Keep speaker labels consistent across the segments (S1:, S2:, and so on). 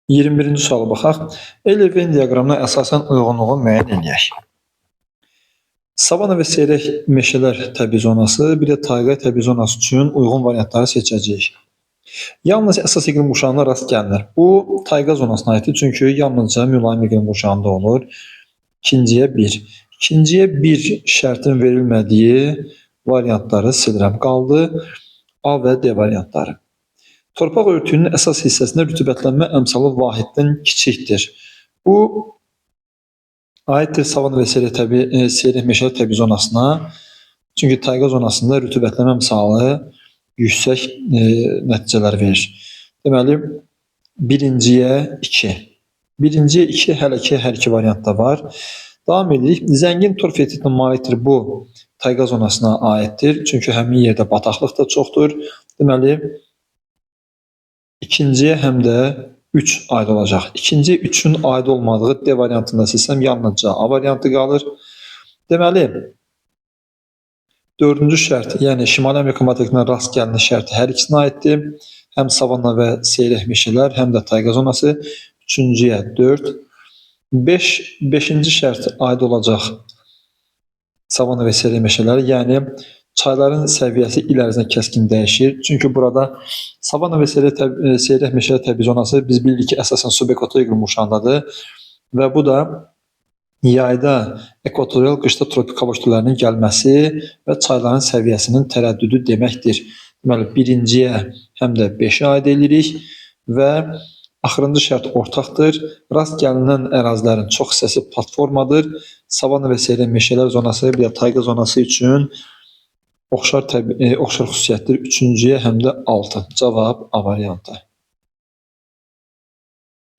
S1: 21-ci suala baxaq. L-Venn diaqramına əsasən uyğunluğu müəyyən eləyək. Savana və seyrək meşələr təbii zonası, bir də tayqa təbii zonası üçün uyğun variantları seçəcəyik. Yalnız əsas iqlim quşağına rast gəlinir. Bu tayqa zonasına aiddir, çünki yalnızca mülayim iqlim quşağında olur. İkinciyə 1. İkinciyə 1 şərtin verilmədiyi variantları silirəm. Qaldı A və D variantları. Torpaq örtüyünün əsas hissəsində rütubətlənmə əmsalı vahiddən kiçikdir. Bu aiddir savana və seyrək meşələr təbii zonasına. Çünki tayqa zonasında rütubətlənmə əmsalı yüksək nəticələr verir. Deməli, birinciyə 2. Birinciyə 2 hələ ki hər iki variantda var. Davam edirik. Zəngin torf etidinə malikdir. Bu tayqa zonasına aiddir. Çünki həmin yerdə bataqlıq da çoxdur. Deməli, ikinciyə həm də 3 aid olacaq. İkinciyə 3-ün aid olmadığı D variantında silsəm yalnızca A variantı qalır. Deməli, dördüncü şərt, yəni Şimali Amerika materikinə rast gəlinə şərti hər ikisinə aiddir. Həm savana və seyrək meşələr, həm də tayqa zonası. Üçüncüyə 4. Beşinci şərt aid olacaq savana və seyrək meşələri, yəni çayların səviyyəsi il ərzində kəskin dəyişir. Çünki burada savana və seyrək meşələr təbii zonası biz bilirik ki, əsasən subekvator iqlim quşağındadır və bu da yayda ekvatorial, qışda tropik hava kütlələrinin gəlməsi və çayların səviyyəsinin tərəddüdü deməkdir. Deməli, birinciyə həm də 5-ə aid edirik və axırıncı şərt ortaqdır. Rast gəlinən ərazilərin çox hissəsi platformadır. Savana və seyrək meşələr zonası, bir də tayqa zonası üçün oxşar xüsusiyyətdir. Üçüncüyə həm də 6. Cavab A variantı.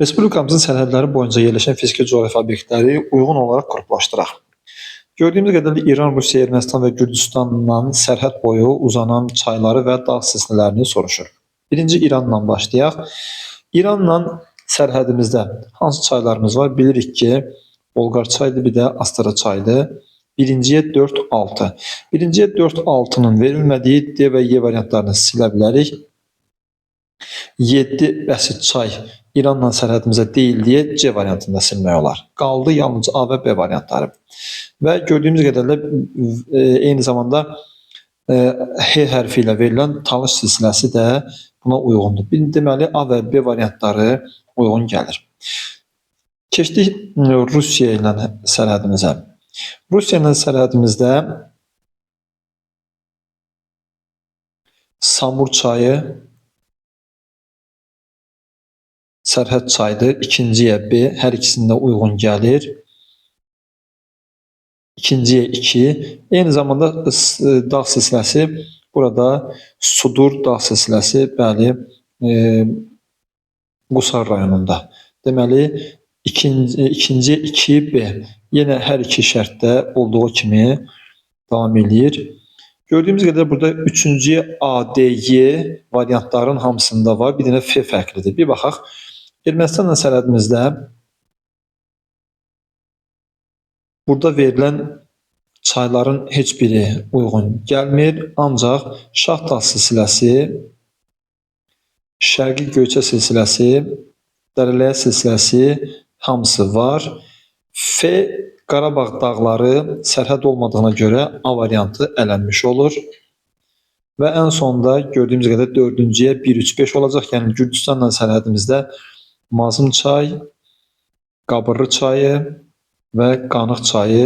S1: Respublikamızın sərhədləri boyunca yerləşən fiziki coğrafi obyektləri uyğun olaraq qruplaşdıraq. Gördüyümüz qədərlə İran, Rusiya, Ermənistan və Gürcüstanla sərhəd boyu uzanan çayları və dağ silsilələrini soruşur. Birinci İranla başlayaq. İranla sərhədimizdə hansı çaylarımız var? Bilirik ki, Bolqar çayıdır, bir də Astara çayıdır. Birinciyə 4, 6. Birinciyə 4, 6-nın verilmədiyi D və Y variantlarını silə bilərik. 7 bəsit çay İranla sərhədimizə deyil deyə C variantını da silmək olar. Qaldı yalnızca A və B variantları. Və gördüyümüz qədərlə eyni zamanda H hərfi ilə verilən Talış silsiləsi də buna uyğundur. Deməli, A və B variantları uyğun gəlir. Keçdik Rusiya ilə sərhədimizə. Rusiya ilə sərhədimizdə Samur çayı sərhəd çayıdır. İkinciyə B, hər ikisində uyğun gəlir. İkinciyə 2. Eyni zamanda dağ silsiləsi burada Sudur dağ silsiləsi, bəli, Qusar rayonunda. Deməli, ikinciyə 2B. Yenə hər iki şərtdə olduğu kimi davam eləyir. Gördüyümüz qədər burada üçüncüyə A, D, Y variantların hamısında var. Bir dənə F fərqlidir. Bir baxaq. Ermənistanla sərhədimizdə burada verilən çayların heç biri uyğun gəlmir. Ancaq Şah Dağ silsiləsi, Şərqi Göyçə silsiləsi, Dərələyə silsiləsi hamısı var. F Qarabağ dağları sərhəd olmadığına görə A variantı ələnmiş olur. Və ən sonda gördüyümüz qədər dördüncüyə 1, 3, 5 olacaq. Yəni Gürcüstanla sərhədimizdə Mazım çay, Qabırlı çayı və Qanıq çayı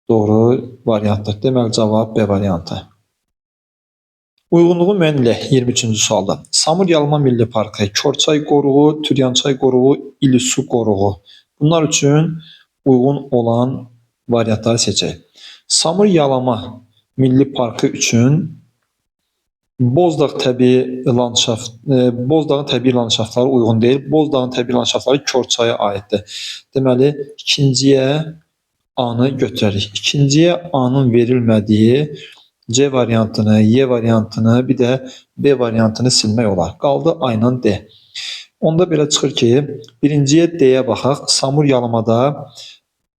S1: doğru variantdır. Deməli, cavab B variantı. Uyğunluğu müəyyən eləyək 23-cü sualda. Samur Yalma Milli Parkı, Korçay Qoruğu, Türyançay Qoruğu, İlisu Qoruğu. Bunlar üçün uyğun olan variantları seçək. Samur Yalama Milli Parkı üçün Bozdağ təbii landşaft, Bozdağın təbii landşaftları uyğun deyil. Bozdağın təbii landşaftları Korçaya aiddir. Deməli, ikinciyə A-nı götürərik. İkinciyə A-nın verilmədiyi C variantını, Y variantını, bir də B variantını silmək olar. Qaldı A ilə D. Onda belə çıxır ki, birinciyə D-yə baxaq. Samur Yalamada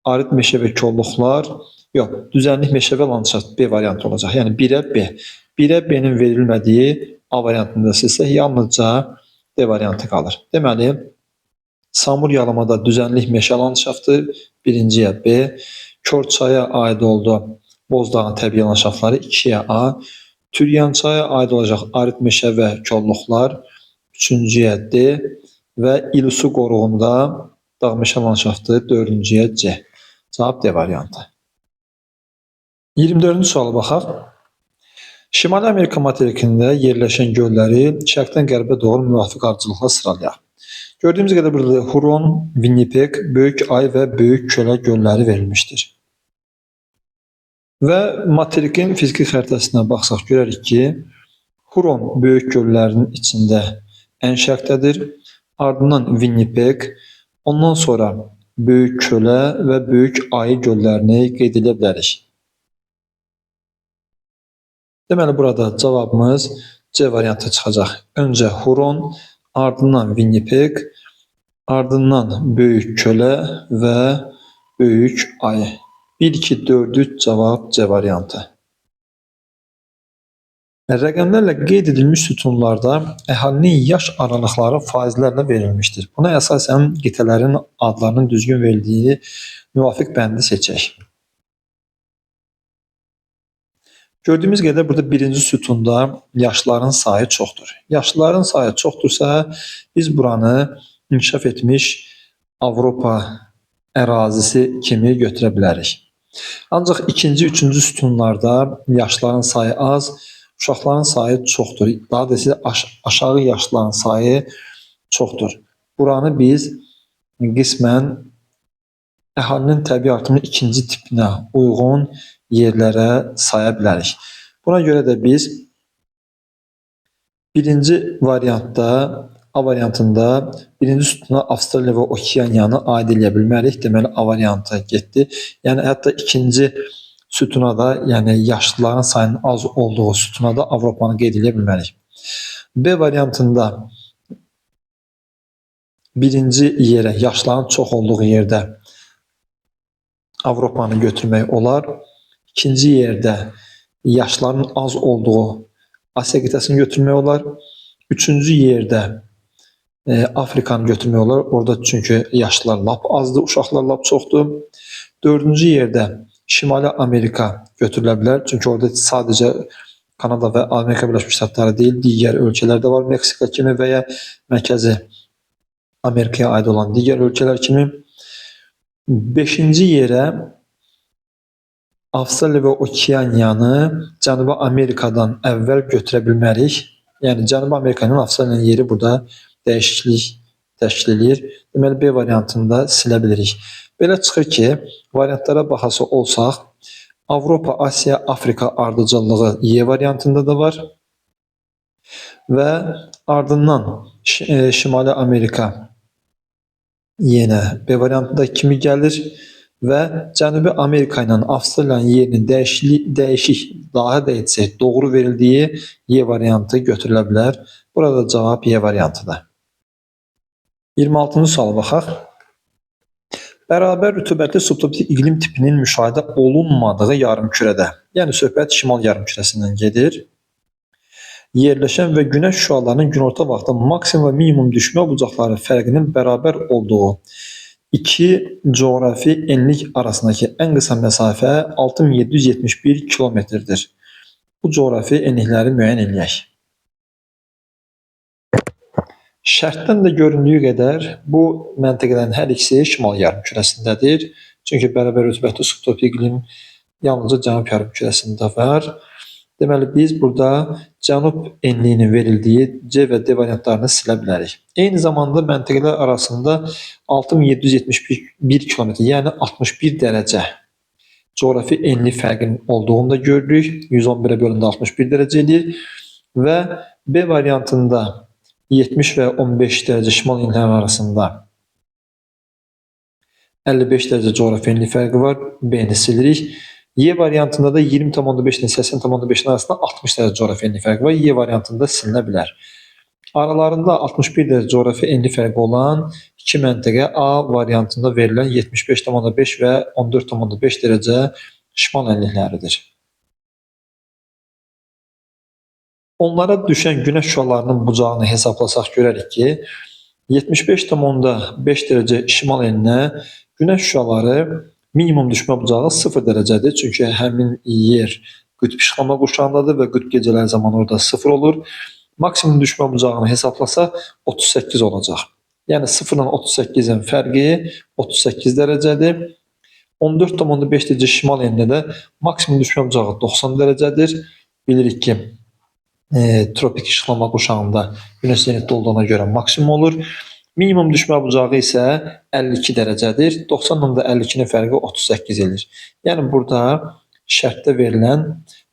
S1: arid meşə və kolluqlar, yox, düzənlik meşə və landşaft B variantı olacaq. Yəni 1-ə B. 1-ə B-nin verilmədiyi A variantını da silsək, yalnızca D variantı qalır. Deməli, Samur yalamada düzənlik meşə landşaftı, birinciyə B. Korçaya aid oldu Bozdağın təbii landşaftları, 2-yə A. Türyançaya aid olacaq arid meşə və kolluqlar, 3-cüyə D və İlisu qoruğunda dağ meşə landşaftı, 4-cüyə C. Cavab D variantı. 24-cü suala baxaq. Şimali Amerika materikində yerləşən gölləri şərqdən qərbə doğru müvafiq ardıcıllıqla sıralayaq. Gördüyümüz qədər burada Huron, Winnipeg, Böyük Ay və Böyük Kölə gölləri verilmişdir. Və materikin fiziki xəritəsinə baxsaq görərik ki, Huron böyük göllərinin içində ən şərqdədir. Ardından Winnipeg, ondan sonra Böyük Kölə və Böyük Ayı göllərini qeyd edə bilərik. Deməli, burada cavabımız C variantı çıxacaq. Öncə Huron, ardından Winnipeg, ardından Böyük Kölə və Böyük Ayı. 1, 2, 4, 3 cavab C variantı. Rəqəmlərlə qeyd edilmiş sütunlarda əhalinin yaş aralıqları faizlərlə verilmişdir. Buna əsasən qitələrin adlarının düzgün verildiyi müvafiq bəndi seçək. Gördüyümüz qədər burada birinci sütunda yaşlıların sayı çoxdur. Yaşlıların sayı çoxdursa, biz buranı inkişaf etmiş Avropa ərazisi kimi götürə bilərik. Ancaq ikinci, üçüncü sütunlarda yaşlıların sayı az, uşaqların sayı çoxdur. Daha doğrusu aşağı yaşlıların sayı çoxdur. Buranı biz qismən əhalinin təbii artımının ikinci tipinə uyğun yerlərə saya bilərik. Buna görə də biz birinci variantda, A variantında birinci sütuna Avstraliya və Okeaniyanı aid eləyə bilmərik. Deməli, A variantı getdi. Yəni, hətta ikinci sütuna da, yəni yaşlıların sayının az olduğu sütuna da Avropanı qeyd eləyə bilmərik. B variantında birinci yerə, yaşlıların çox olduğu yerdə Avropanı götürmək olar. İkinci yerdə yaşlıların az olduğu Asiya qitəsini götürmək olar. Üçüncü yerdə Afrikanı götürmək olar. Orada çünki yaşlılar lap azdır, uşaqlar lap çoxdur. Dördüncü yerdə Şimali Amerika götürülə bilər. Çünki orada sadəcə Kanada və Amerika Birləşmiş Ştatları deyil, digər ölkələr də var. Meksika kimi və ya Mərkəzi Amerikaya aid olan digər ölkələr kimi. Beşinci yerə Avstraliya və Okeaniyanı Cənubi Amerikadan əvvəl götürə bilmərik. Yəni Cənubi Amerikanın Avstraliyanın yeri burada dəyişiklik təşkil eləyir. Deməli B variantını da silə bilirik. Belə çıxır ki, variantlara baxası olsaq, Avropa, Asiya, Afrika ardıcıllığı Y variantında da var və ardından Şimali Amerika yenə B variantında kimi gəlir və Cənubi Amerika ilə Avstraliyanın yerinin dəyişik, daha da etsək doğru verildiyi Y variantı götürülə bilər. Burada cavab Y variantıdır. 26-cı suala baxaq. Bərabər rütubətli subtropik iqlim tipinin müşahidə olunmadığı yarımkürədə, yəni söhbət şimal yarımkürəsindən gedir, yerləşən və günəş şüalarının günorta vaxtı maksimum və minimum düşmə bucaqları fərqinin bərabər olduğu iki coğrafi enlik arasındakı ən qısa məsafə 6771 kilometrdir. Bu coğrafi enlikləri müəyyən eləyək. Şərtdən də göründüyü qədər bu məntəqələrin hər ikisi şimal yarımkürəsindədir. Çünki bərabər rütubətli subtropik iqlim yalnızca cənub yarımkürəsində var. Deməli, biz burada cənub enliyinin verildiyi C və D variantlarını silə bilərik. Eyni zamanda məntəqələr arasında 6771 kilometr, yəni 61 dərəcə coğrafi enlik fərqinin olduğunu da görürük. 111-ə bölündə 61 dərəcə eləyir və B variantında 70 və 15 dərəcə şimal enlikləri arasında 55 dərəcə coğrafi enlik fərqi var. B-ni silirik. Y variantında da 20,5 ilə 80,5-in arasında 60 dərəcə coğrafi enlik fərqi var. Y variantında silinə bilər. Aralarında 61 dərəcə coğrafi enlik fərqi olan iki məntəqə A variantında verilən 75,5 və 14,5 dərəcə şimal enlikləridir. Onlara düşən günəş şüalarının bucağını hesablasaq görərik ki, 75,5 dərəcə şimal eninə günəş şüaları minimum düşmə bucağı 0 dərəcədir. Çünki həmin yer qütb işıqlanma qurşağındadır və qütb gecələri zamanı orada 0 olur. Maksimum düşmə bucağını hesablasaq 38 olacaq. Yəni 0 ilə 38-in fərqi 38 dərəcədir. 14,5 dərəcə şimal enində də maksimum düşmə bucağı 90 dərəcədir. Bilirik ki, tropik işıqlanma qurşağında günəş zenitdə olduğuna görə maksimum olur. Minimum düşmə bucağı isə 52 dərəcədir. 90 ilə də 52-nin fərqi 38 edir. Yəni burada şərtdə verilən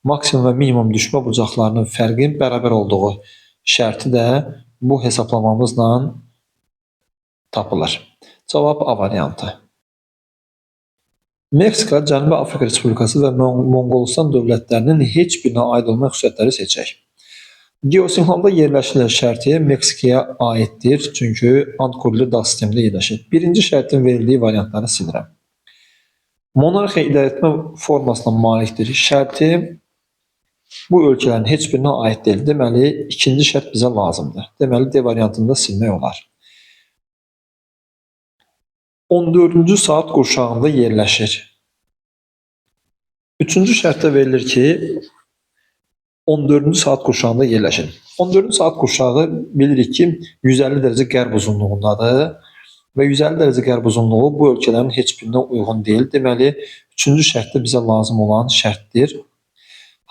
S1: maksimum və minimum düşmə bucaqlarının fərqinin bərabər olduğu şərti də bu hesablamamızla tapılır. Cavab A variantı. Meksika, Cənubi Afrika Respublikası və Monqolistan dövlətlərinin heç birinə aid olmayan xüsusiyyətləri seçək. Geosinklonda yerləşirlər şərti Meksikaya aiddir, çünki Ant-Kordilyer dağ sistemində yerləşir. Birinci şərtin verildiyi variantları silirəm. Monarxiya idarəetmə formasına malikdir. Şərti bu ölkələrin heç birinə aid deyil. Deməli, ikinci şərt bizə lazımdır. Deməli, D variantını da silmək olar. 14-cü saat qurşağında yerləşir. Üçüncü şərtdə verilir ki, 14-cü saat qurşağında yerləşir. 14-cü saat qurşağı bilirik ki, 150 dərəcə qərb uzunluğundadır və 150 dərəcə qərb uzunluğu bu ölkələrin heç birinə uyğun deyil. Deməli, üçüncü şərtdə bizə lazım olan şərtdir.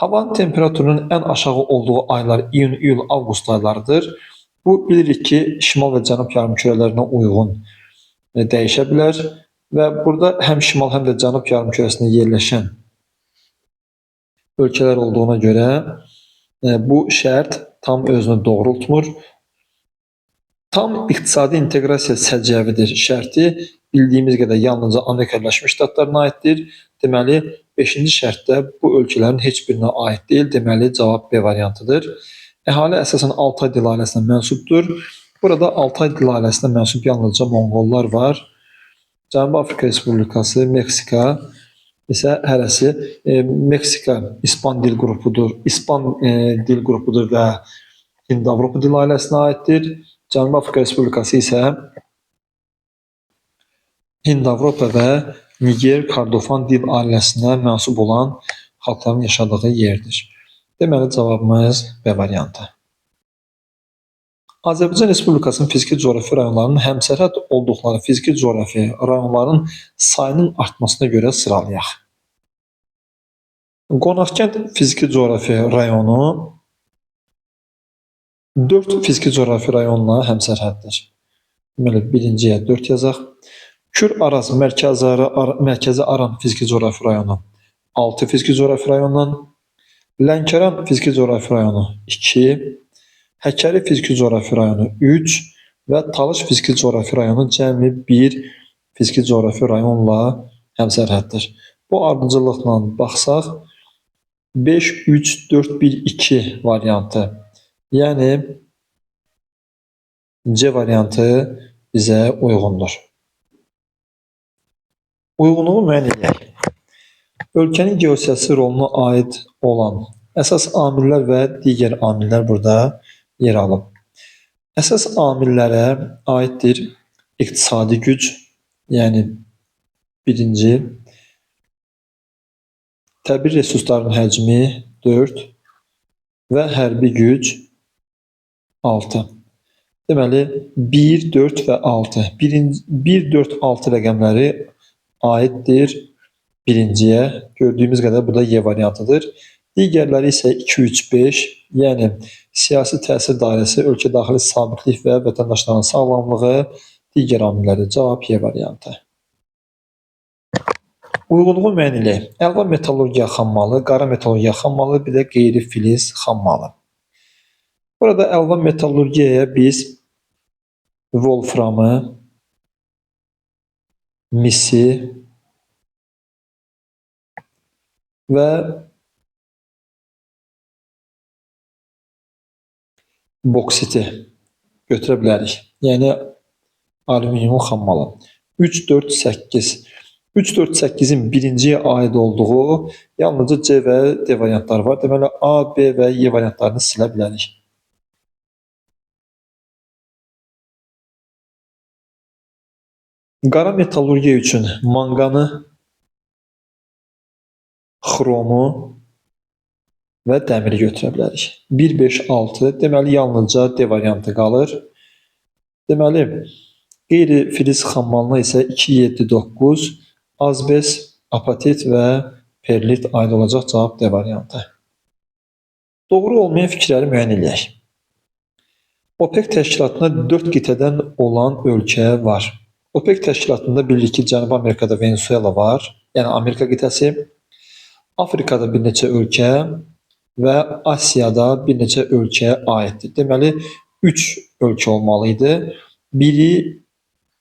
S1: Havanın temperaturunun ən aşağı olduğu aylar iyun, iyul, avqust aylarıdır. Bu bilirik ki, şimal və cənub yarımkürələrinə uyğun dəyişə bilər və burada həm şimal, həm də cənub yarımkürəsində yerləşən ölkələr olduğuna görə bu şərt tam özünü doğrultmur. Tam iqtisadi inteqrasiya səciyyəvidir şərti bildiyimiz qədər yalnızca Amerika Birləşmiş Ştatlarına aiddir. Deməli, 5-ci şərtdə bu ölkələrin heç birinə aid deyil. Deməli, cavab B variantıdır. Əhali əsasən Altay dil ailəsinə mənsubdur. Burada Altay dil ailəsinə mənsub yalnızca Monqollar var. Cənubi Afrika Respublikası, Meksika isə hərəsi Meksika İspan dil qrupudur. İspan dil qrupudur və Hind-Avropa dil ailəsinə aiddir. Cənubi Afrika Respublikası isə Hind-Avropa və Niger Kordofan dil ailəsinə mənsub olan xalqların yaşadığı yerdir. Deməli, cavabımız B variantı. Azərbaycan Respublikasının fiziki coğrafi rayonlarının həmsərhəd olduqları fiziki coğrafi rayonların sayının artmasına görə sıralayaq. Qonaqkənd fiziki coğrafi rayonu 4 fiziki coğrafi rayonla həmsərhəddir. Deməli, birinciyə 4 yazaq. Kür Araz Mərkəzi Aran fiziki coğrafi rayonu 6 fiziki coğrafi rayondan, Lənkəran fiziki coğrafi rayonu 2, Həkəri fiziki coğrafi rayonu 3 və Talış fiziki coğrafi rayonu cəmi 1 fiziki coğrafi rayonla həmsərhəddir. Bu ardıcıllıqla baxsaq 5, 3, 4, 1, 2 variantı, yəni C variantı bizə uyğundur. Uyğunluğu müəyyən edək. Ölkənin geosiyasi roluna aid olan əsas amillər və digər amillər burada yer alıb. Əsas amillərə aiddir iqtisadi güc, yəni birinci, təbii resursların həcmi 4 və hərbi güc 6. Deməli, 1, 4 və 6. 1, 4, 6 rəqəmləri aiddir birinciyə. Gördüyümüz qədər bu da Y variantıdır. Digərləri isə 2, 3, 5, yəni siyasi təsir dairəsi, ölkə daxili sabitlik və vətəndaşların sağlamlığı digər amillərdir. Cavab Y variantı. Uyğunluğu müəyyən edək. Əlvan metallurgiya xammalı, qara metallurgiya xammalı, bir də qeyri-filiz xammalı. Burada əlvan metallurgiyaya biz wolframı, misi və boksiti götürə bilərik. Yəni alüminiumun xammalı. 3, 4, 8. 3, 4, 8-in birinciyə aid olduğu yalnızca C və D variantları var. Deməli, A, B və Y variantlarını silə bilərik. Qara metallurgiya üçün manqanı, xromu və dəmiri götürə bilərik. 1, 5, 6. Deməli, yalnızca D variantı qalır. Deməli, qeyri-filiz xammalına isə 2, 7, 9, azbest, apatit və perlit aid olacaq. Cavab D variantı. Doğru olmayan fikirləri müəyyən eləyək. OPEC təşkilatına 4 qitədən olan ölkə var. OPEC təşkilatında bilirik ki, Cənubi Amerikada Venezuela var, yəni Amerika qitəsi, Afrikada bir neçə ölkə və Asiyada bir neçə ölkəyə aiddir. Deməli, 3 ölkə olmalı idi.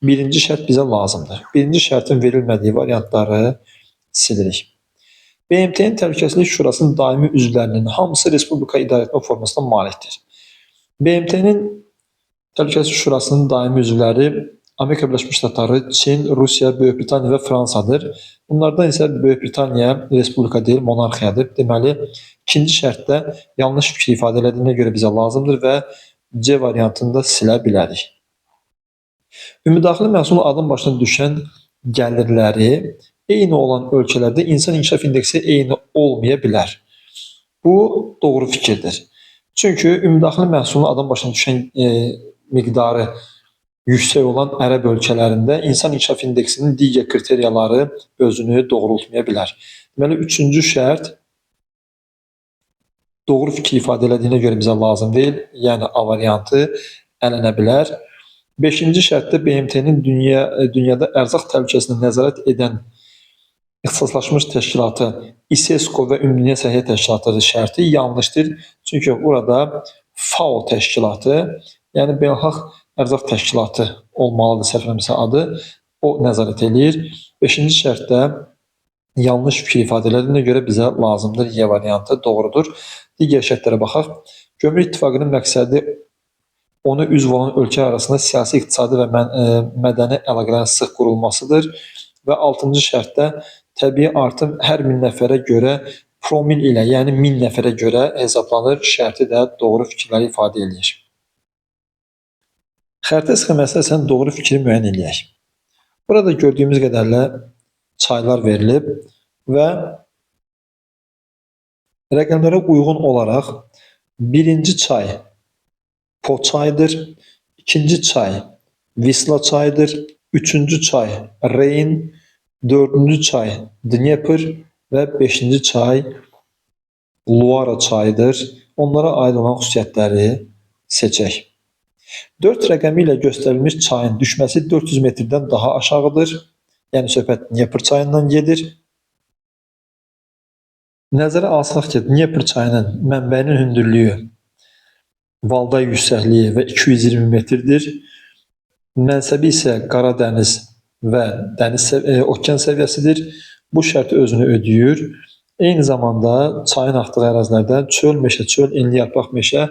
S1: Birinci şərt bizə lazımdır. Birinci şərtin verilmədiyi variantları silirik. BMT-nin Təhlükəsizlik Şurasının daimi üzvlərinin hamısı Respublika idarəetmə formasına malikdir. BMT-nin Təhlükəsizlik Şurasının daimi üzvləri Amerika Birləşmiş Ştatları, Çin, Rusiya, Böyük Britaniya və Fransadır. Bunlardan isə Böyük Britaniya respublika deyil, monarxiyadır. Deməli, ikinci şərtdə yanlış fikir ifadə elədiyinə görə bizə lazımdır və C variantını da silə bilərik. Ümumdaxili məhsulun adam başına düşən gəlirləri eyni olan ölkələrdə insan inkişaf indeksi eyni olmaya bilər. Bu doğru fikirdir. Çünki ümumdaxili məhsulun adam başına düşən miqdarı yüksək olan ərəb ölkələrində insan inkişaf indeksinin digər kriteriyaları özünü doğrultmaya bilər. Deməli, üçüncü şərt doğru fikir ifadə elədiyinə görə bizə lazım deyil. Yəni A variantı ələnə bilər. Beşinci şərtdə BMT-nin dünyada ərzaq təhlükəsini nəzarət edən ixtisaslaşmış təşkilatı ISESCO və Ümumdünya Səhiyyə Təşkilatı şərti yanlışdır. Çünki burada FAO təşkilatı, yəni Beynəlxalq Ərzaq Təşkilatı olmalıdır, səhv eləmirəmsə adı, o nəzarət eləyir. Beşinci şərtdə yanlış fikir ifadə elədiyinə görə bizə lazımdır. Y variantı doğrudur. Digər şərtlərə baxaq. Gömrük İttifaqının məqsədi onu üzv olan ölkə arasında siyasi, iqtisadi və mədəni əlaqələrin sıx qurulmasıdır. Və altıncı şərtdə təbii artım hər 1000 nəfərə görə promil ilə, yəni 1000 nəfərə görə hesablanır. Şərti də doğru fikirləri ifadə eləyir. Xəritə sxeması əsasən doğru fikri müəyyən eləyək. Burada gördüyümüz qədərlə çaylar verilib və rəqəmlərə uyğun olaraq birinci çay Po çayıdır, ikinci çay Visla çayıdır, üçüncü çay Reyn, dördüncü çay Dnepr və beşinci çay Luara çayıdır. Onlara aid olan xüsusiyyətləri seçək. 4 rəqəmi ilə göstərilmiş çayın düşməsi 400 metrdən daha aşağıdır. Yəni söhbət Dnepr çayından gedir. Nəzərə alsaq ki, Dnepr çayının mənbəyinin hündürlüyü, Valday yüksəkliyi və 220 metrdir. Mənsəbi isə Qaradəniz və dəniz okean səviyyəsidir. Bu şərt özünü ödəyir. Eyni zamanda çayın axdığı ərazilərdə çöl, meşə, çöl, enli yarpaq meşə,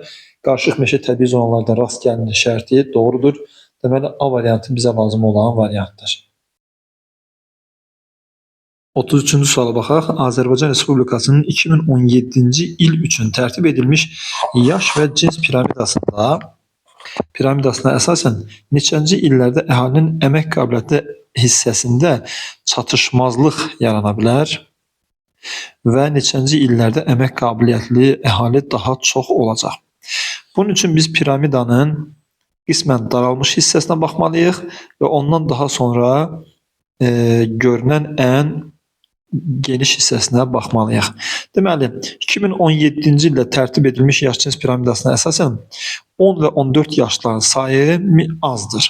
S1: qarışıq meşə təbii zonalarda rast gəlinir şərti doğrudur. Deməli, A variantı bizə lazım olan variantdır. 33-cü suala baxaq. Azərbaycan Respublikasının 2017-ci il üçün tərtib edilmiş yaş və cins piramidasına əsasən neçənci illərdə əhalinin əmək qabiliyyəti hissəsində çatışmazlıq yarana bilər və neçənci illərdə əmək qabiliyyətli əhali daha çox olacaq? Bunun üçün biz piramidanın qismən daralmış hissəsinə baxmalıyıq və ondan daha sonra görünən ən geniş hissəsinə baxmalıyıq. Deməli, 2017-ci ildə tərtib edilmiş yaş cins piramidasına əsasən 10 və 14 yaşlıların sayı azdır.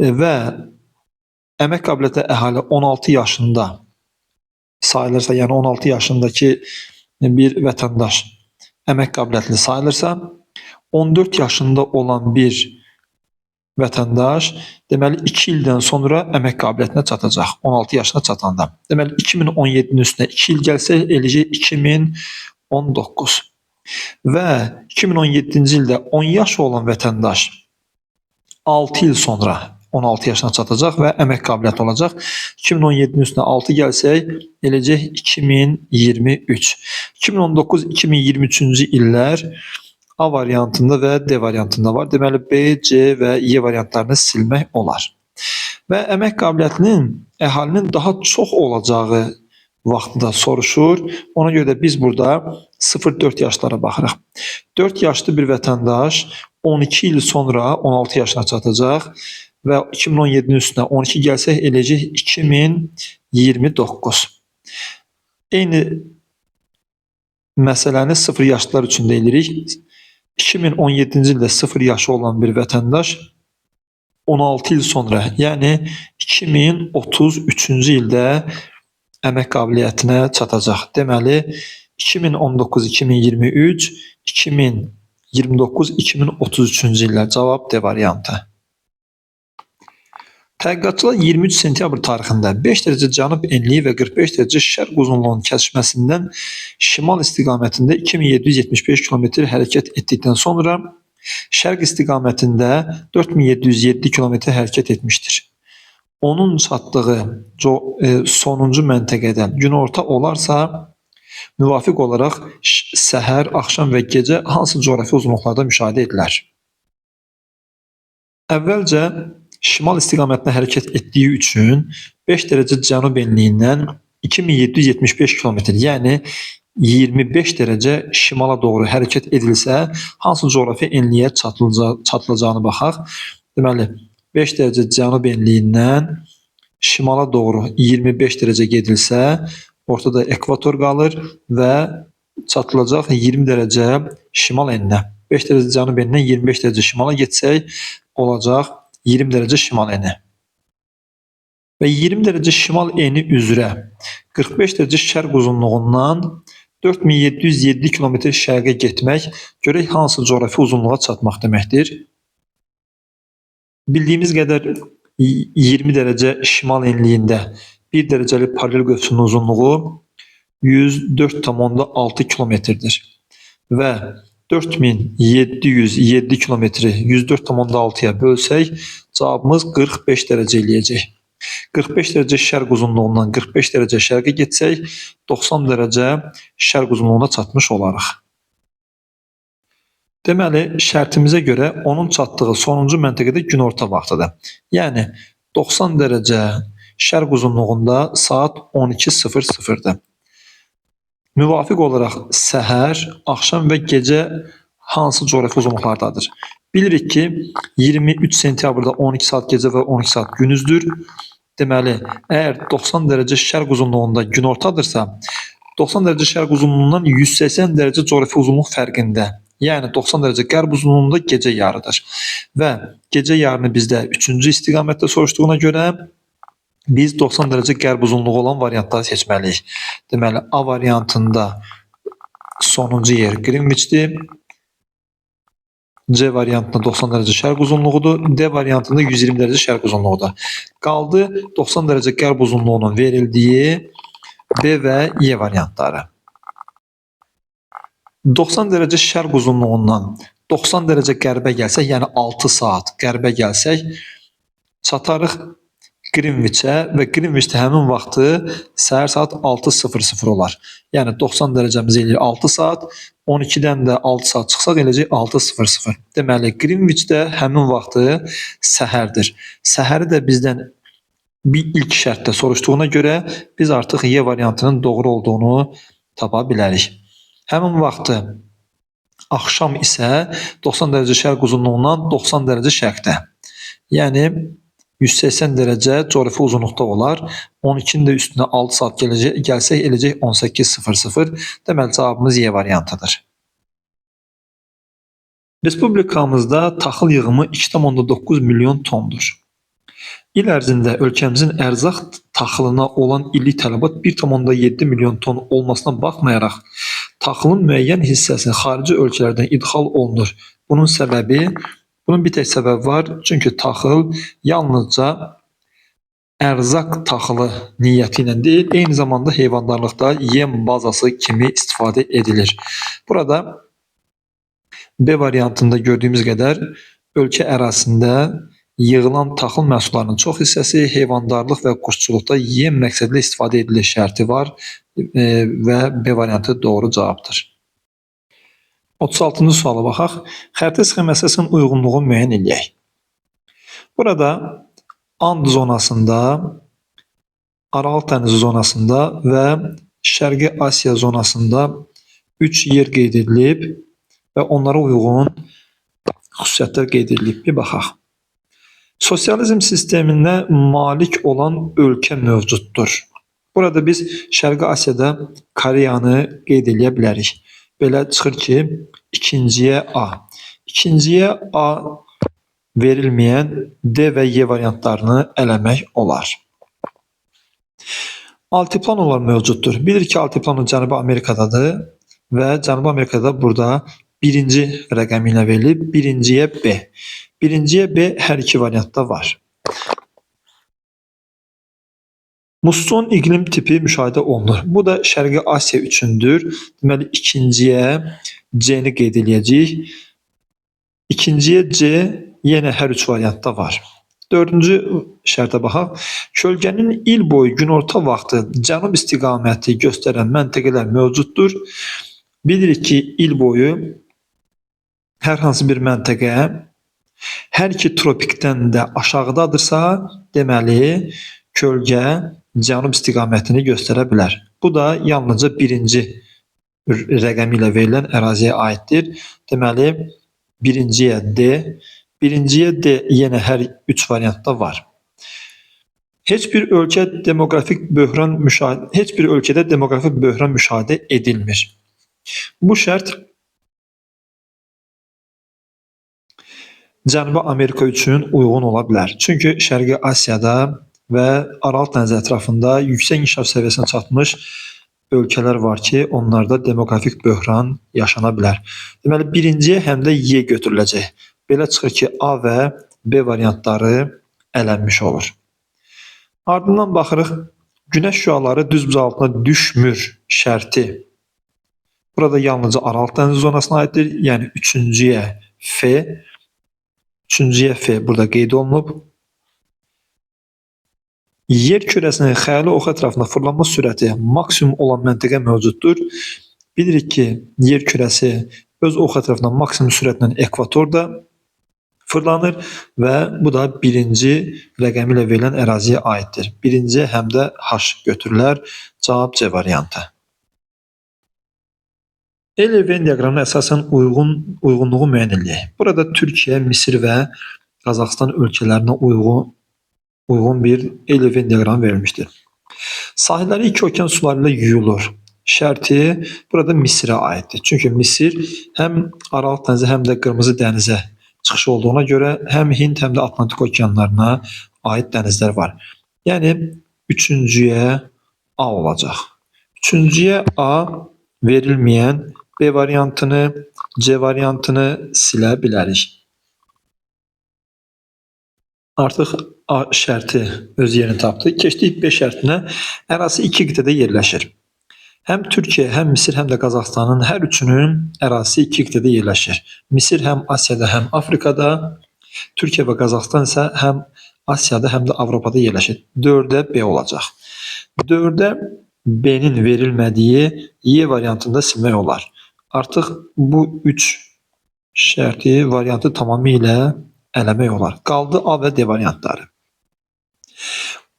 S1: Və əmək qabiliyyətli əhali 16 yaşında sayılırsa, yəni 16 yaşındakı bir vətəndaş əmək qabiliyyətli sayılırsa, 14 yaşında olan bir vətəndaş, deməli 2 ildən sonra əmək qabiliyyətinə çatacaq, 16 yaşına çatanda. Deməli 2017-nin üstünə 2 il gəlsə eləyəcək 2019. Və 2017-ci ildə 10 yaş olan vətəndaş 6 il sonra 16 yaşına çatacaq və əmək qabiliyyəti olacaq. 2017-nin üstünə 6 gəlsək, eləyəcək 2023. 2019-2023-cü illər A variantında və D variantında var. Deməli, B, C və Y variantlarını silmək olar. Və əmək qabiliyyətinin əhalinin daha çox olacağı vaxtı da soruşur. Ona görə də biz burada 0-4 yaşlara baxırıq. 4 yaşlı bir vətəndaş 12 il sonra 16 yaşına çatacaq və 2017-nin üstünə 12 gəlsək eləyəcək 2029. Eyni məsələni 0 yaşlılar üçün də eləyirik. 2017-ci ildə 0 yaşı olan bir vətəndaş 16 il sonra, yəni 2033-cü ildə əmək qabiliyyətinə çatacaq. Deməli, 2019, 2023, 2029, 2033-cü illər. Cavab D variantı. Tədqiqatçılar 23 sentyabr tarixində 5 dərəcə cənub enliyi və 45 dərəcə şərq uzunluğunun kəsişməsindən şimal istiqamətində 2775 km hərəkət etdikdən sonra şərq istiqamətində 4707 km hərəkət etmişdir. Onun çatdığı sonuncu məntəqədə günorta olarsa, müvafiq olaraq səhər, axşam və gecə hansı coğrafi uzunluqlarda müşahidə edilər? Əvvəlcə şimal istiqamətində hərəkət etdiyi üçün 5 dərəcə cənub enliyindən 2775 km, yəni 25 dərəcə şimala doğru hərəkət edilsə, hansı coğrafi enliyə çatılacağını baxaq. Deməli, 5 dərəcə cənub enliyindən şimala doğru 25 dərəcə gedilsə, ortada ekvator qalır və çatılacaq 20 dərəcə şimal eninə. 5 dərəcə cənub enindən 25 dərəcə şimala getsək, olacaq 20 dərəcə şimal eni. Və 20 dərəcə şimal eni üzrə 45 dərəcə şərq uzunluğundan 4707 km şərqə getmək görək hansı coğrafi uzunluğa çatmaq deməkdir. Bildiyimiz qədər 20 dərəcə şimal enliyində 1 dərəcəlik paralel qövsünün uzunluğu 104,6 kilometrdir. Və 4707 kilometri 104,6-ya bölsək, cavabımız 45 dərəcə eləyəcək. 45 dərəcə şərq uzunluğundan 45 dərəcə şərqə getsək, 90 dərəcə şərq uzunluğuna çatmış olarıq. Deməli, şərtimizə görə onun çatdığı sonuncu məntəqədə günorta vaxtıdır. Yəni, 90 dərəcə şərq uzunluğunda saat 12:00-dır. Müvafiq olaraq səhər, axşam və gecə hansı coğrafi uzunluqlardadır? Bilirik ki, 23 sentyabrda 12 saat gecə və 12 saat gündüzdür. Deməli, əgər 90 dərəcə şərq uzunluğunda günortadırsa, 90 dərəcə şərq uzunluğundan 180 dərəcə coğrafi uzunluq fərqində, yəni 90 dərəcə qərb uzunluğunda gecə yarıdır. Və gecə yarını bizdə 3-cü istiqamətdə soruşduğuna görə biz 90 dərəcə qərb uzunluğu olan variantları seçməliyik. Deməli, A variantında sonuncu yer Greenwich'dir. C variantında 90 dərəcə şərq uzunluğudur. D variantında 120 dərəcə şərq uzunluğudur. Qaldı 90 dərəcə qərb uzunluğunun verildiyi B və Y variantları. 90 dərəcə şərq uzunluğundan 90 dərəcə qərbə gəlsək, yəni 6 saat qərbə gəlsək, çatarıq Greenwich'ə və Greenwich'də həmin vaxtı səhər saat 6:00 olar. Yəni 90 dərəcəmiz eləyir 6 saat, 12-dən də 6 saat çıxsaq eləyəcək 6:00. Deməli, Greenwich'də həmin vaxtı səhərdir. Səhəri də bizdən bir ilk şərtdə soruşduğuna görə biz artıq Y variantının doğru olduğunu tapa bilərik. Həmin vaxtı axşam isə 90 dərəcə şərq uzunluğundan 90 dərəcə şərqdə. Yəni 180 dərəcə coğrafi uzunluqda olar. 12-nin də üstünə 6 saat gəlsək eləyəcək 18:00. Deməli, cavabımız Y variantıdır. Respublikamızda taxıl yığımı 2,9 milyon tondur. İl ərzində ölkəmizin ərzaq taxılına olan illik tələbat 1,7 milyon ton olmasına baxmayaraq, taxılın müəyyən hissəsi xarici ölkələrdən idxal olunur. Bunun bir tək səbəbi var. Çünki taxıl yalnızca ərzaq taxılı niyyəti ilə deyil, eyni zamanda heyvandarlıqda yem bazası kimi istifadə edilir. Burada B variantında gördüyümüz qədər ölkə ərazisində yığılan taxıl məhsullarının çox hissəsi heyvandarlıq və quşçuluqda yem məqsədilə istifadə edilir şərti var və B variantı doğru cavabdır. 36-cı suala baxaq. Xəritə sxemasının uyğunluğunu müəyyən eləyək. Burada And zonasında, Aral dənizi zonasında və Şərqi Asiya zonasında 3 yer qeyd edilib və onlara uyğun xüsusiyyətlər qeyd edilib. Bir baxaq. Sosializm sisteminə malik olan ölkə mövcuddur. Burada biz Şərqi Asiyada Koreyanı qeyd eləyə bilərik. Belə çıxır ki, ikinciyə A. İkinciyə A verilməyən D və Y variantlarını eləmək olar. Altiplanolar mövcuddur. Bilirik ki, altiplano Cənubi Amerikadadır və Cənubi Amerikada burada birinci rəqəmi ilə verilib. Birinciyə B. Birinciyə B hər iki variantda var. Musson iqlim tipi müşahidə olunur. Bu da Şərqi Asiya üçündür. Deməli, ikinciyə C-ni qeyd eləyəcəyik. İkinciyə C yenə hər üç variantda var. Dördüncü şərtə baxaq. Kölgənin il boyu günorta vaxtı cənub istiqaməti göstərən məntəqələr mövcuddur. Bilirik ki, il boyu hər hansı bir məntəqə hər iki tropikdən də aşağıdadırsa, deməli, kölgə cənub istiqamətini göstərə bilər. Bu da yalnızca birinci rəqəmi ilə verilən əraziyə aiddir. Deməli, birinciyə D, birinciyə D yenə hər üç variantda var. Heç bir ölkə demoqrafik böhran müşahidə, heç bir ölkədə demoqrafik böhran müşahidə edilmir. Bu şərt Cənubi Amerika üçün uyğun ola bilər. Çünki Şərqi Asiyada və Aral dənizi ətrafında yüksək inkişaf səviyyəsinə çatmış ölkələr var ki, onlarda demoqrafik böhran yaşana bilər. Deməli, birinciyə həm də Y götürüləcək. Belə çıxır ki, A və B variantları ələnmiş olur. Ardından baxırıq, günəş şüaları düz buzaltına düşmür şərti. Burada yalnızca Aral dənizi zonasına aiddir. Yəni, üçüncüyə F, üçüncüyə F burada qeyd olunub. Yer kürəsinin xəyali oxu ətrafında fırlanma sürəti maksimum olan məntəqə mövcuddur. Bilirik ki, yer kürəsi öz oxu ətrafında maksimum sürətlə ekvatorda fırlanır və bu da birinci rəqəmi ilə verilən əraziyə aiddir. Birinci həm də H götürülər. Cavab C variantı. L-Venn diaqramına əsasən uyğunluğu müəyyən eləyək. Burada Türkiyə, Misir və Qazaxıstan ölkələrinə uyğun bir L-Venn diaqramı verilmişdir. Sahilləri iki okean suları ilə yuyulur. Şərti burada Misirə aiddir. Çünki Misir həm Aral dənizi, həm də Qırmızı dənizə çıxışı olduğuna görə həm Hind, həm də Atlantik okeanlarına aid dənizlər var. Yəni, üçüncüyə A olacaq. Üçüncüyə A verilməyən B variantını, C variantını silə bilərik. Artıq A şərti öz yerini tapdı. Keçdik B şərtinə. Ərazisi iki qitədə yerləşir. Həm Türkiyə, həm Misir, həm də Qazaxıstanın hər üçünün ərazisi iki qitədə yerləşir. Misir həm Asiyada, həm Afrikada, Türkiyə və Qazaxıstan isə həm Asiyada, həm də Avropada yerləşir. 4-ə B olacaq. 4-ə B-nin verilmədiyi Y variantında silmək olar. Artıq bu 3 şərti, variantı tamamilə eləmək olar. Qaldı A və D variantları.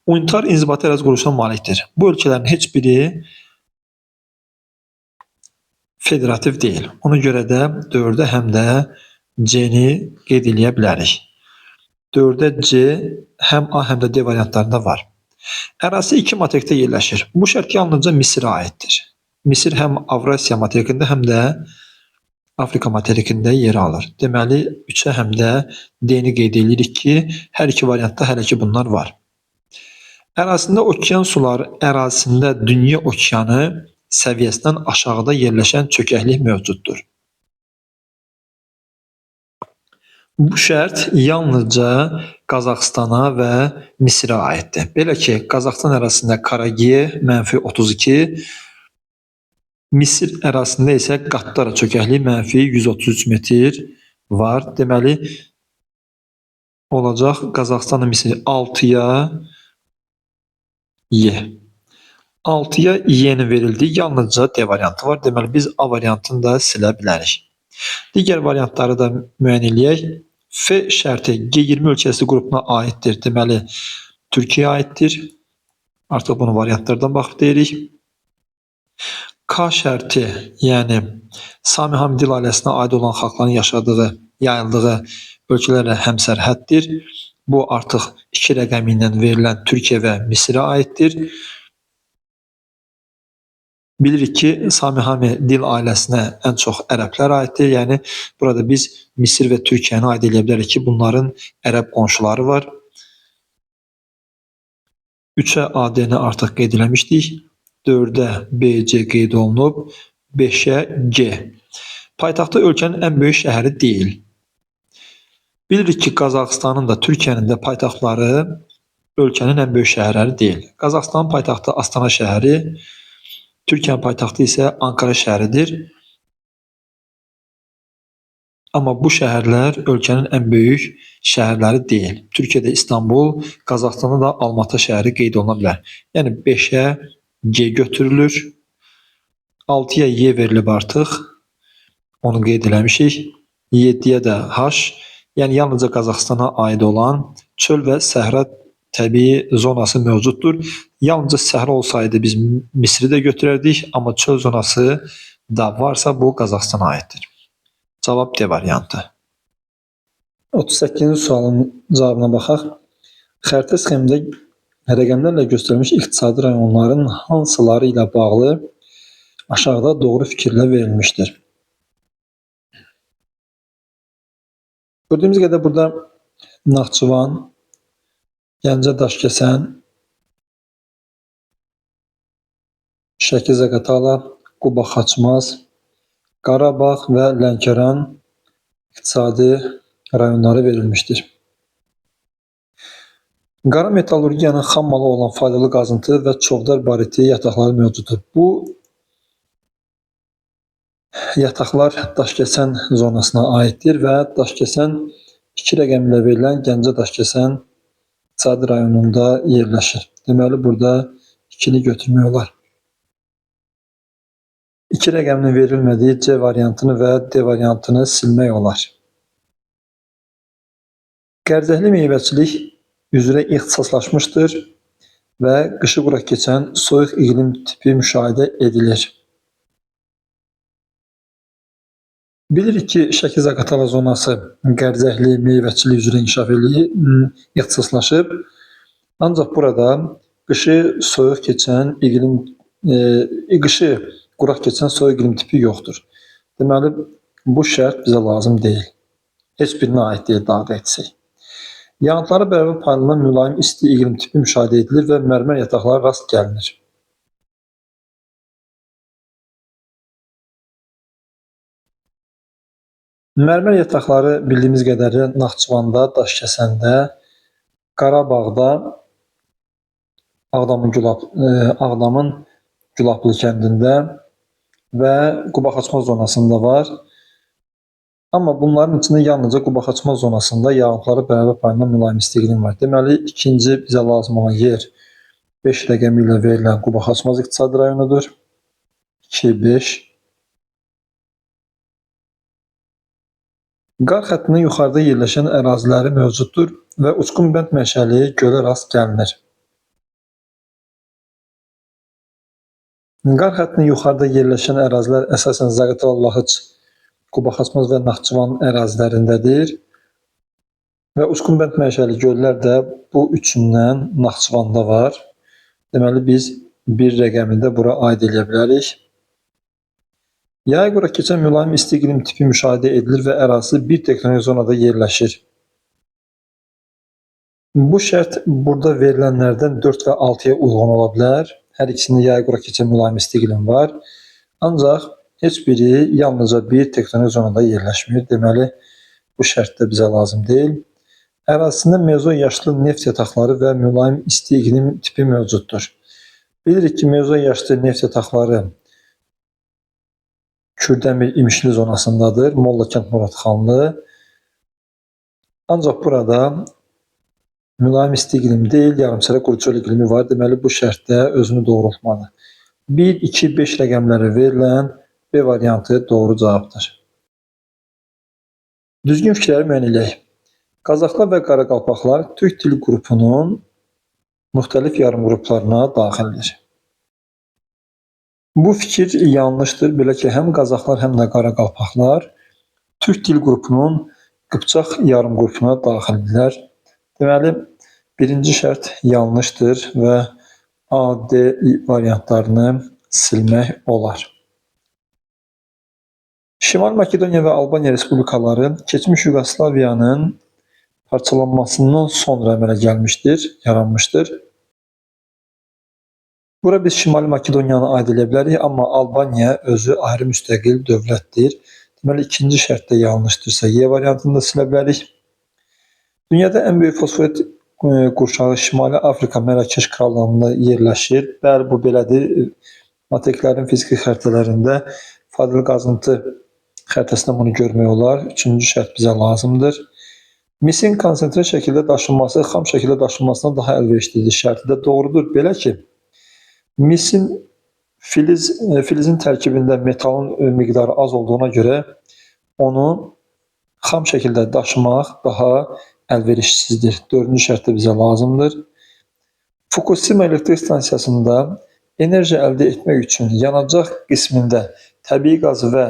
S1: Unitar inzibati ərazi quruluşuna malikdir. Bu ölkələrin heç biri federativ deyil. Ona görə də 4-ə həm də C-ni qeyd eləyə bilərik. 4-ə C həm A, həm də D variantlarında var. Ərazisi iki materikdə yerləşir. Bu şərt yalnızca Misirə aiddir. Misir həm Avrasiya materikində, həm də Afrika materikində yer alır. Deməli, 3-ə həm də D-ni qeyd edirik ki, hər iki variantda hələ ki bunlar var. Ərazisində okean suları, ərazisində dünya okeanı səviyyəsindən aşağıda yerləşən çökəklik mövcuddur. Bu şərt yalnızca Qazaxıstana və Misirə aiddir. Belə ki, Qazaxıstan ərazisində Karagiye -32, Misir ərazisində isə Qattara çökəkliyi -133 metr var. Deməli, olacaq Qazaxıstanla Misir 6-ya Y. 6-ya Y-nin verildiyi yalnızca D variantı var. Deməli, biz A variantını da silə bilərik. Digər variantları da müəyyən eləyək. F şərti G20 ölkəsi qrupuna aiddir. Deməli, Türkiyəyə aiddir. Artıq bunu variantlardan baxıb deyirik. K şərti, yəni Sami-Hami dil ailəsinə aid olan xalqların yaşadığı, yayıldığı ölkələrlə həmsərhəddir. Bu artıq 2 rəqəmi ilə verilən Türkiyə və Misirə aiddir. Bilirik ki, Sami-Hami dil ailəsinə ən çox ərəblər aiddir. Yəni burada biz Misir və Türkiyəni aid eləyə bilərik ki, bunların ərəb qonşuları var. 3-ə AD-ni artıq qeyd eləmişdik. 4-ə BC qeyd olunub. 5-ə G. Paytaxtı ölkənin ən böyük şəhəri deyil. Bilirik ki, Qazaxıstanın da, Türkiyənin də paytaxtları ölkənin ən böyük şəhərləri deyil. Qazaxıstanın paytaxtı Astana şəhəri, Türkiyənin paytaxtı isə Ankara şəhəridir. Amma bu şəhərlər ölkənin ən böyük şəhərləri deyil. Türkiyədə İstanbul, Qazaxıstanda da Almatı şəhəri qeyd oluna bilər. Yəni 5-ə G götürülür. 6-ya Y verilib artıq. Onu qeyd eləmişik. 7-yə də H. Yəni yalnızca Qazaxıstana aid olan çöl və səhra təbii zonası mövcuddur. Yalnızca səhra olsaydı biz Misri də götürərdik, amma çöl zonası da varsa bu Qazaxıstana aiddir. Cavab D variantı. 38-ci sualın cavabına baxaq. Xəritə sxemində rəqəmlərlə göstərilmiş iqtisadi rayonların hansıları ilə bağlı aşağıda doğru fikirlər verilmişdir? Gördüyümüz qədər burada Naxçıvan, Gəncə Daşkəsən, Şəki Zaqatala, Quba Xaçmaz, Qarabağ və Lənkəran iqtisadi rayonları verilmişdir. Qara metallurgiyanın xam malı olan faydalı qazıntı və çovdar bariti yataqları mövcuddur. Bu yataqlar Daşkəsən zonasına aiddir və Daşkəsən 2 rəqəmlə verilən Gəncə Daşkəsən iqtisadi rayonunda yerləşir. Deməli, burada 2-ni götürmək olar. 2 rəqəminin verilmədiyi C variantını və D variantını silmək olar. Qərzəhli meyvəçilik üzrə ixtisaslaşmışdır və qışı quraq keçən soyuq iqlim tipi müşahidə edilir. Bilirik ki, Şəki Zaqatala zonası qərzəhli meyvəçilik üzrə inkişaf eləyir, ixtisaslaşıb. Ancaq burada qışı soyuq keçən iqlim, qışı quraq keçən soyuq iqlim tipi yoxdur. Deməli, bu şərt bizə lazım deyil. Heç birinə aid deyil, daha da etsək. Yağıntıları bərabər paylanan mülayim isti iqlim tipi müşahidə edilir və mərmər yataqları rast gəlinir. Mərmər yataqları bildiyimiz qədəri Naxçıvanda, Daşkəsəndə, Qarabağda, Ağdamın Gülablı kəndində və Quba Xaçmaz zonasında var. Amma bunların içində yalnızca Quba Xaçmaz zonasında yağıntıları bərabər paylanan mülayim isti iqlim var. Deməli, ikinci bizə lazım olan yer 5 rəqəmi ilə verilən Quba Xaçmaz iqtisadi rayonudur. 2, 5. Qar xəttinin yuxarıda yerləşən əraziləri mövcuddur və uçqun bənd mənşəli gölə rast gəlinir. Qar xəttinin yuxarıda yerləşən ərazilər əsasən Zaqatala, Lahıc, Quba Xaçmaz və Naxçıvan ərazilərindədir. Və uçqun bənd mənşəli göllər də bu üçündən Naxçıvanda var. Deməli, biz bir rəqəmini də bura aid eləyə bilərik. Yay quraq keçən mülayim isti iqlim tipi müşahidə edilir və ərazisi bir tektonik zonada yerləşir. Bu şərt burada verilənlərdən 4 və 6-ya uyğun ola bilər. Hər ikisində yay quraq keçən mülayim isti iqlim var. Ancaq heç biri yalnızca bir tektonik zonada yerləşmir. Deməli, bu şərt də bizə lazım deyil. Ərazisində mezoy yaşlı neft yataqları və mülayim isti iqlim tipi mövcuddur. Bilirik ki, mezoy yaşlı neft yataqları Kürdəmir İmişli zonasındadır. Mollakənd Muradxanlı. Ancaq burada mülayim isti iqlim deyil, yarımçələ quru çöl iqlimi var. Deməli, bu şərtdə özünü doğrultmalı. 1, 2, 5 rəqəmləri verilən B variantı doğru cavabdır. Düzgün fikirləri müəyyən eləyək. Qazaxlar və Qaraqalpaqlar türk dil qrupunun müxtəlif yarımqruplarına daxildir. Bu fikir yanlışdır. Belə ki, həm Qazaxlar, həm də Qaraqalpaqlar türk dil qrupunun Qıpçaq yarımqrupuna daxildirlər. Deməli, birinci şərt yanlışdır və A, D variantlarını silmək olar. Şimali Makedoniya və Albaniya Respublikaları keçmiş Yuqoslaviyanın parçalanmasından sonra əmələ gəlmişdir, yaranmışdır. Bura biz Şimali Makedoniyanı aid edə bilərik, amma Albaniya özü ayrı müstəqil dövlətdir. Deməli, ikinci şərt də yanlışdırsa, Y variantını da silə bilərik. Dünyada ən böyük fosforit qurşağı Şimali Afrika Mərakeş Krallığında yerləşir. Bəli, bu belədir. Materiklərin fiziki xəritələrində faydalı qazıntı xəritəsində bunu görmək olar. Üçüncü şərt bizə lazımdır. Misin konsentre şəkildə daşınması xam şəkildə daşınmasından daha əlverişlidir şərti də doğrudur. Belə ki, misin filizin tərkibində metalın miqdarı az olduğuna görə onu xam şəkildə daşımaq daha əlverişsizdir. Dördüncü şərt də bizə lazımdır. Fukushima elektrik stansiyasında enerji əldə etmək üçün yanacaq qismində təbii qaz və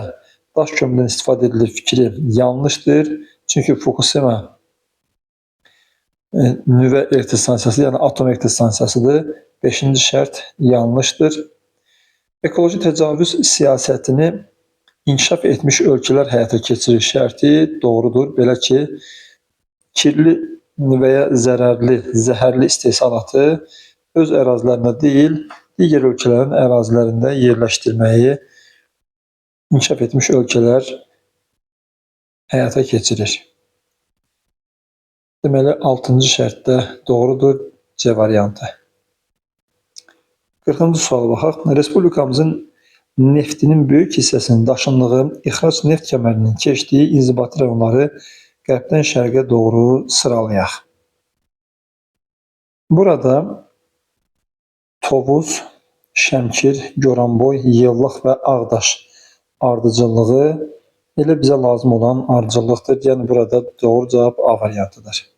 S1: daş kömürdən istifadə edilir fikri yanlışdır. Çünki Fukushima nüvə elektrik stansiyası, yəni atom elektrik stansiyasıdır. Beşinci şərt yanlışdır. Ekoloji təcavüz siyasətini inkişaf etmiş ölkələr həyata keçirir şərti doğrudur. Belə ki, kirli və ya zərərli, zəhərli istehsalatı öz ərazilərində deyil, digər ölkələrin ərazilərində yerləşdirməyi inkişaf etmiş ölkələr həyata keçirir. Deməli, 6-cı şərt də doğrudur. C variantı. 40-cı suala baxaq. Respublikamızın neftinin böyük hissəsinin daşındığı ixrac neft kəmərinin keçdiyi inzibati rayonları qərbdən şərqə doğru sıralayaq. Burada Tovuz, Şəmkir, Goranboy, Yevlax və Ağdaş ardıcıllığı elə bizə lazım olan ardıcıllıqdır. Yəni burada doğru cavab A variantıdır.